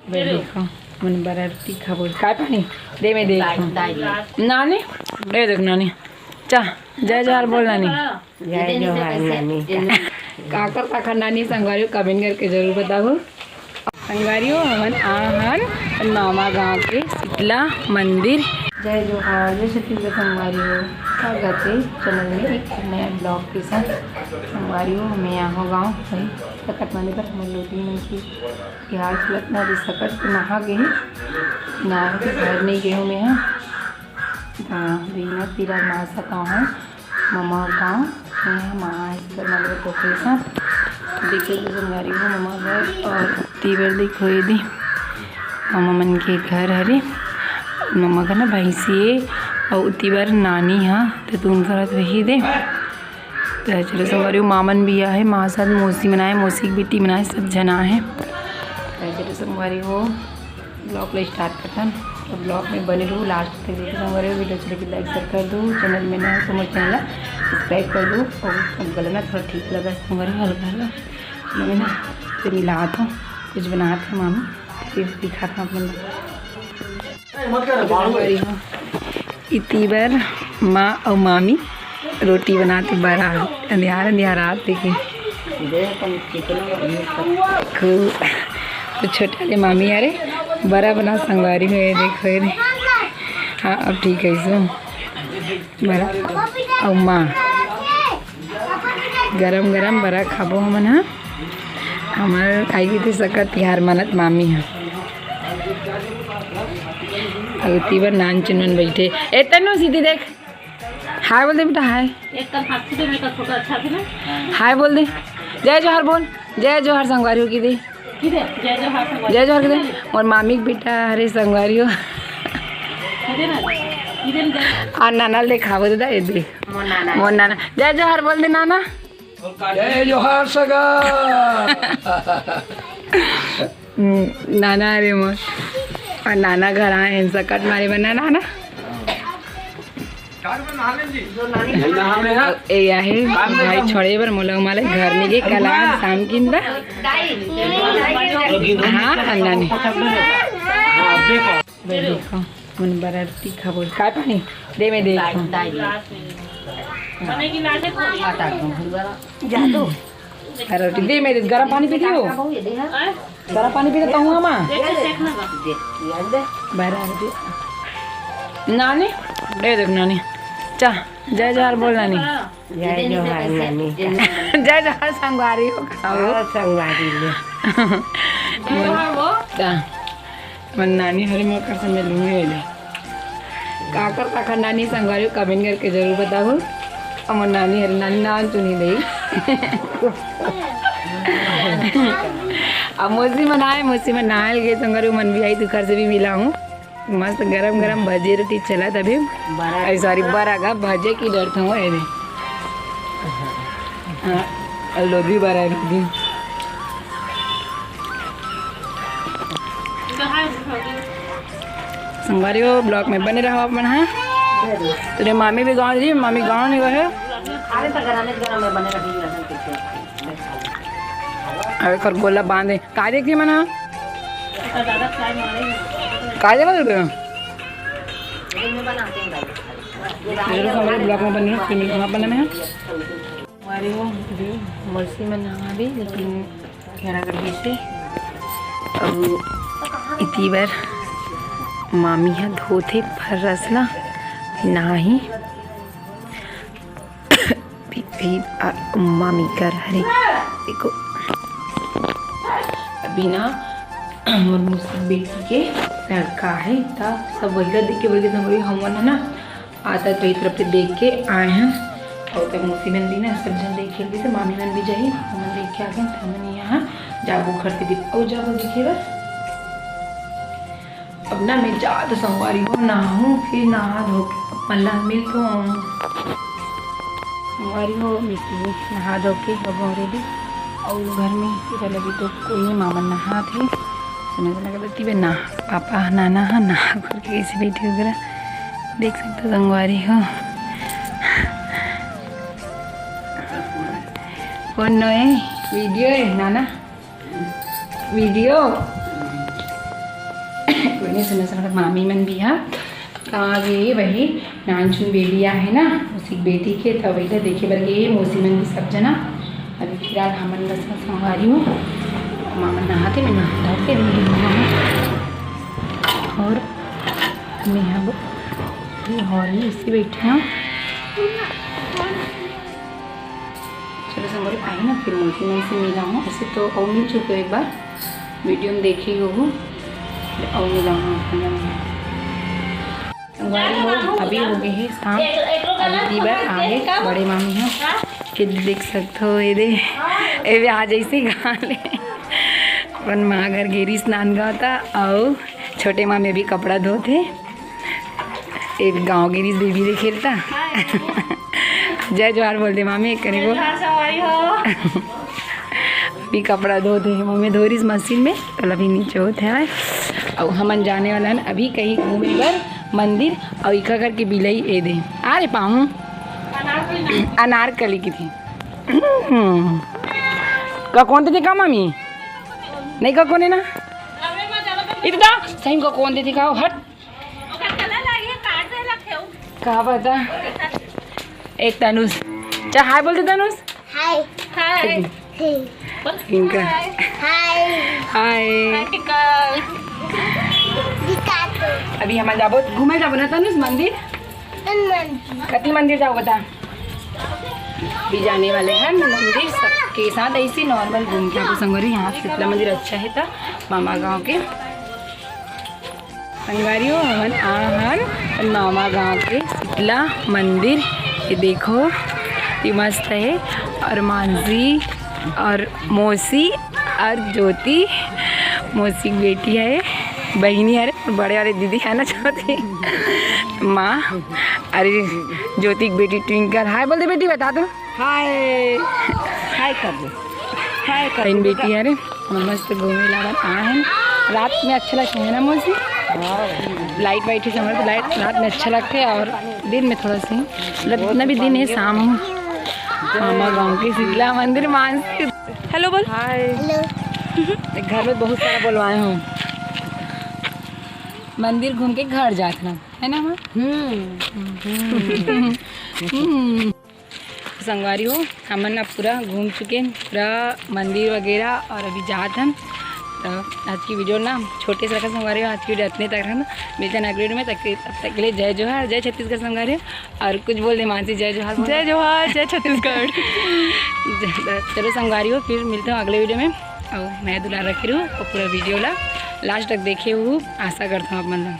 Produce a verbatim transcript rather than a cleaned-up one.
भाई देखो, मन बड़ा तीखा बोल। काय पानी? दे मैं देखो। नानी, ए देख नानी। चा, जय जोहार बोल नानी। जय जोहार नानी। काकर काकर नानी संगवारी हो, comment करके जरूर बताओ। संगवारी हो, हमन आहन मामा गांव के शीतला मंदिर। जय जोहार, जय छत्तीसगढ़ संगवारी हो। स्वागत है channel में एक नया vlog के साथ। संगवारी हो, मैं आहो गांव भाई सकत माने पर हमर लोधी मन की बिहार चलत ना, अभी सकत तो नहा गे हे, नहा के घर नहीं गे हूँ मैं ह। हाँ, दीना तीरा माँ सका हूँ, ममा गाँव, मैं ह माँ इस पर मतलब तो के साथ देखे तो संगवारी हो ममा घर और तीबर दिखोई दी। ममा मन के घर हरे, ममा का ना भैंसी हे और तीबर नानी हा, तो तुम करत वही दे। तो चलो संगवारी हो, मामन भी आहे, माँ साथ मौसी मन आए, मौसी की बेटी मन आए, सब झन आए। तो चलो संगवारी हो, vlog ला start करथन। तो vlog में बने रहू last तक, देखो संगवारी हो, video अच्छी लगी like share कर दो, channel में नया हो तो मोर channel ला subscribe कर दो। और अब गला ना थोड़ा ठीक लगा संगवारी हो, हल्का हल्का। मैं ना फिर मिलात हूँ, कुछ बनात हूँ मामी, फिर दिखात हूँ आप मन ला। इती बर माँ अउ मामी रोटी बनात हे, बड़ा अंधियार अंधियार रात देखे। खूब तो छोटे वाले मामी अरे बड़ा बना संगवारी हो, ये देखो ये देख। हाँ, अब ठीक है इसमें बड़ा। अउ माँ गरम गरम बरा खाबो हमन ह। हमर आई गे थे सकत तिहार मनत मामी ह। अउ ओती बर नान चुनन बैठे। ए तन्नू सीधी देख। हाय बोल दे बेटा, हाय। एक कन हाथ छू दे, मेरे का फोटो अच्छा से ना। हाय बोल दे। जय जोहार बोल। जय जोहार संगवारी हो की दे। की दे? जय जोहार संगवारी। जय जोहार की दे। मोर मामी के बेटा हरे संगवारी हो। की दे ना? की दे ना? आ नाना ले खाबो दे दा, ए दे। मोर नाना। मोर नाना। जय जोहार बोल दे नाना। जय जोहार सगा। हम्म, नाना अरे मोर। और नाना घर आए हैं, सकट मारे बना नाना। ए आहे भाई छोड़े बर मोला उमाले घर में के कला शाम किंदा। हाँ, अन्ना ने। भाई देखो, मन बड़ा तीखा बोल। काय पानी? दे मैं देखो। जा दो। अरे रोटी दे मैं गरम पानी पी दियो। गरम पानी पी देता हूँ मामा। बड़ा रोटी। नानी, दे देख नानी। चा, जय जोहार बोल नानी। जय जोहार नानी। जय जोहार संगवारी हो खाओ। हाँ, संगवारी ले। चा। मन नानी हरे मोर कर से मिलूंगी ले। काकर काकर नानी संगवारी comment करके जरूर बताओ। हमर नानी हरे नानी नान चुनी दई। अब मौसी मन आए, मौसी मन नहाए गए संगवारी मन भी आई, तुखर से भी मिला हूँ। मस्त गरम गरम भजिया रोटी चलत अभी। बरा। अरे सॉरी, बरा का भजिया की डरत हूँ। अरे हाँ, लोधी बरा है, लोधी। संगवारी हो, vlog में बने रहो आप मन, हाँ। तेरे मामी भी गाँव जी, मामी गाँव नहीं गए। अरे तो गरम गरम में बने रही। अरे कर गोला बांधे, का देखी मना? का देखा तू? जरूर हमारे vlog में बने रहो, फिर मिलते हैं आप बने में। हमारे वो भी मौसी में नहा भी, लेकिन घेरा कर दी से। अब इतनी बार मामी हा धोथे फर्रस ला, नहाही। पी-, पी-, आ, मामी कर हरे। देखो, अभी ना, मोर मौसी बेटी के लड़का है, त सब वही ला देखे बर गे संगवारी हमन है ना, आता तो इस तरफ से देख के आए हैं। और तक मौसी मन भी ना, सब जन देख के भी से मामी मन भी जाही, हमन देख के आ गए, त हमन यहाँ जाबो घर से भी, और जाबो देखे बर। अब ना मैं जात संगवारी हो नहाहूँ, फिर नहा धो के अपन ला मिलथों। संगवारी हो मिलती नहा धो के अब ready। और घर में पूरा लगी तो कोई नहीं, मामा नहा थे। सुना सुना के बती बे ना, पापा नाना हा नहा करके ऐसे बैठे वगैरह देख सकते हो संगवारी हो। कौन नो है? वीडियो है नाना, वीडियो। सुना सुना मामी मन भी हा का गे, वही नानचुन बेबी आहे ना, उसी बेटी के, त वही ला देखे बर गे मौसी मन भी सब जना। अभी फिलहाल हमन बस संगवारी हो, मामा नहाते, मैं नहा धो के दे दूँगा। और मैं अब ये हॉल में इसी बैठी हूँ। चलो संगवारी, आही ना, फिर मौसी मन से मिलाहूँ। ऐसे तो अउ मिल चुके हो एक बार, वीडियो में देखे हो, अउ मिलाहूँ आप मन। संगवारी हो, अभी हो गए हे शाम। अभी दी बर आए बड़े मामी ह। ये देख सकते हो, ये दे, ये भी आ जैसे गाले। अपन माँ घर गे रिहिस नांदगांव त, अउ छोटे मामी अभी कपड़ा धोत हे। ये गाँव गे रिहिस बेबी ले खेलता। जय जोहार बोल दे मामी, एक कनी बोल। जोहार संगवारी हो। अभी कपड़ा धोत हे, मम्मी धो रिहिस मशीन में, कल अभी नीचे होत हे। अउ हमन जाने वाला हन अभी कहीं घूमे बर मंदिर, अउ इका घर के बिलई ए दे। आ रे पाहू। अनारकली की थी। हम्म। का कौन देथे का मामी? नहीं का कौन है ना? इतना सही का कौन देथे का? हट। का पता। एक तनुष, चा हाय बोल दे तनुष। हाय। हाय। इनका हाय। हाय। अभी हमन जाबो, घूमे जाबो ना तनुष मंदिर। कति मंदिर जाओ बता। भी जाने वाले हैं मंदिर, सबके साथ ऐसे नॉर्मल घूम के आपको संगवारी। यहाँ शीतला मंदिर अच्छा है था मामा गाँव के। संगवारी हो, हमन आ हन मामा गाँव के शीतला मंदिर। ये देखो, ये मस्त है। और मानसी और मौसी और ज्योति, मौसी की बेटी है, बहिनी है, बड़े वाले दीदी है ना ज्योति। माँ, अरे ज्योति की बेटी ट्विंकल, हाय बोल दे बेटी, बता दो। हाय, हाय कर दे, हाय कर बहन दे। बेटी है रे, मस्त घूमे ला आ हन। रात में अच्छा लगता है ना मौसी? लाइट वाइट ही समझ, लाइट रात में अच्छा लगता है और दिन में थोड़ा सा ही, मतलब जितना भी दिन है शाम हो। मामा गाँव के शीतला मंदिर मानसी। हेलो बोल। हाय। हेलो। घर में बहुत सारा बोलवाए हूँ। मंदिर घूम के घर जात ना, है ना माँ? हम्म। हम्म। संगवारी हो, हमन अब पूरा घूम चुके हैं, पूरा मंदिर वगैरह, और अभी जात हन। तो आज की वीडियो ना छोटे से रखा संगवारी हो, आज की वीडियो इतने तक रखा। मिलते हैं अगले वीडियो में, तक, तब तक के लिए जय जोहार, जय छत्तीसगढ़ संगवारी हो। और कुछ बोल दे मानसी, जय जोहार बोल। जय जोहार, जय छत्तीसगढ़। चलो संगवारी हो, फिर मिलते हैं अगले वीडियो में। और मैं दुलार रखे रहूँ और पूरा वीडियो ला लास्ट तक देखे हो, आशा करता हूँ आप मन ला।